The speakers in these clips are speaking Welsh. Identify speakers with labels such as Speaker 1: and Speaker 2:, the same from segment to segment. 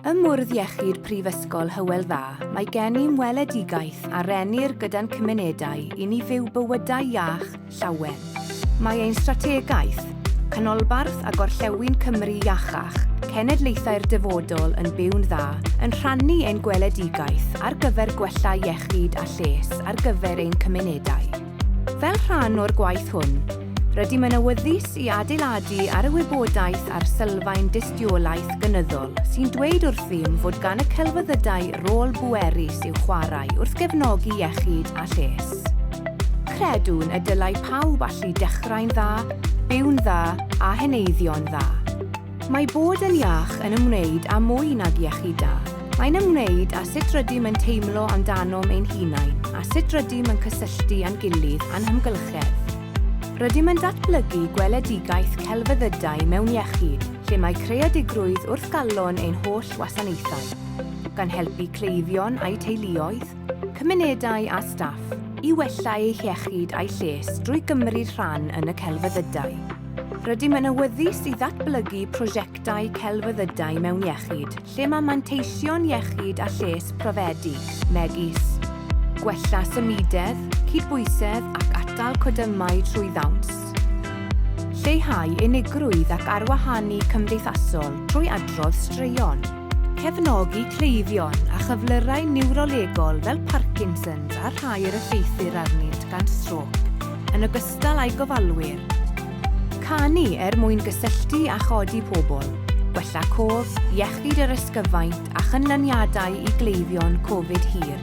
Speaker 1: Ym Mwrdd Iechyd Prifysgol Hywel Dda, mae gennym weledigaeth a rennir gyda'n cymunedau i ni fyw bywydau iach, llawen. Mae ein strategaeth, Canolbarth a Gorllewin Cymru Iachach, Cenedlaethau'r Dyfodol yn Byw'n Dda, yn rhannu ein gweledigaeth ar gyfer gwella iechyd a lles ar gyfer ein cymunedau. Fel rhan o'r gwaith hwn, rydym yn awyddus i adeiladu ar y wybodaeth a'r sylfaen dystiolaeth gynyddol sy'n dweud wrthym fod gan y celfyddydau rôl bwerus i'w chwarae wrth gefnogi iechyd a lles. Credwn y dylai pawb allu dechrau'n dda, byw'n dda a heneiddio'n dda. Mae bod yn iach yn ymwneud â mwy nag iechyd da. Mae'n ymwneud â sut rydym yn teimlo amdanom ein hunain a sut rydym yn cysylltu â'n gilydd a'n hamgylchedd. Rydym yn datblygu gweledigaeth celfyddydau mewn iechyd lle mae creadigrwydd wrth galon ein holl wasanaethau, gan helpu cleifion a'u teuluoedd, cymunedau a staff i wella eu hiechyd a'u lles drwy gymryd rhan yn y celfyddydau. Rydym yn awyddus i ddatblygu prosiectau celfyddydau mewn iechyd lle mae manteision iechyd a lles profedig, megis gwella symudedd, cydbwysedd ac atal codymau trwy ddawns, lleihau unigrwydd ac arwahanu cymdeithasol trwy adrodd straeon, cefnogi cleifion â chyflyrau niwrolegol fel Parkinson's a'r rhai yr effeithir arnynt gan strôc, yn ogystal â'u gofalwyr. Canu er mwyn gysylltu a chodi pobl, gwella cof, iechyd yr ysgyfaint a chynlyniadau i gleifion Covid hir.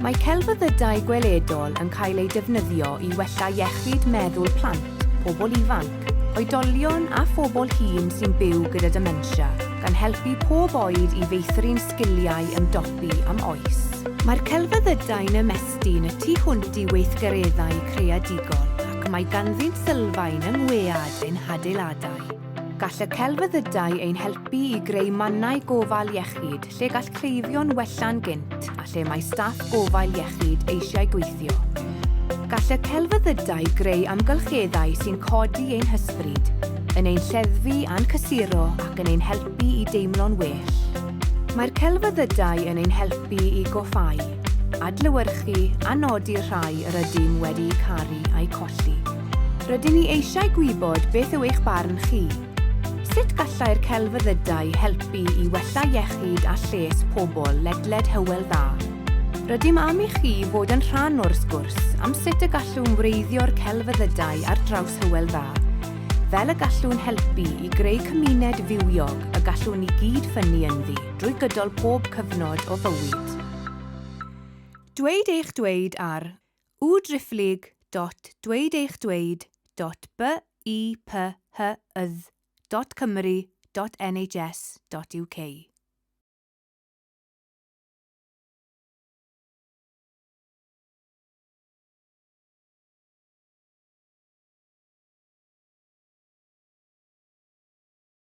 Speaker 1: Mae celfyddydau gweledol yn cael eu defnyddio i wella iechyd meddwl plant, pobl ifanc, oedolion a phobl hŷn sy'n byw gyda dementia, gan helpu pob oed i feithrin sgiliau ymdopi am oes. Mae'r celfyddydau'n ymestyn y tu hwnt i weithgareddau creadigol ac mae ganddynt sylfaen yng ngwead ein hadeiladau. Gall y celfyddydau ein helpu i greu mannau gofal iechyd lle gall cleifion wella'n gynt a lle mae staff gofal iechyd eisiau gweithio. Gall y celfyddydau greu amgylcheddau sy'n codi ein hysbryd, yn ein lleddfu a'n cysuro ac yn ein helpu i deimlo'n well. Mae'r celfyddydau yn ein helpu i goffáu, adlewyrchu a nodi'r rhai yr ydym wedi'u caru a'u colli. Rydyn ni eisiau gwybod beth yw eich barn chi. Sut gallai'r celfyddydau helpu i wella iechyd a lles pobl ledled Hywel Dda? Rydym am i chi fod yn rhan o'r sgwrs am sut y gallwn wreiddio'r celfyddydau ar draws Hywel Dda, fel y gallwn helpu i greu cymuned fywiog y gallwn ni gyd ffynnu ynddi drwy gydol pob cyfnod o fywyd. Dweud eich dweud ar www dot dweud eich dweud dot biphydd dot cymru dot nhs dot uk.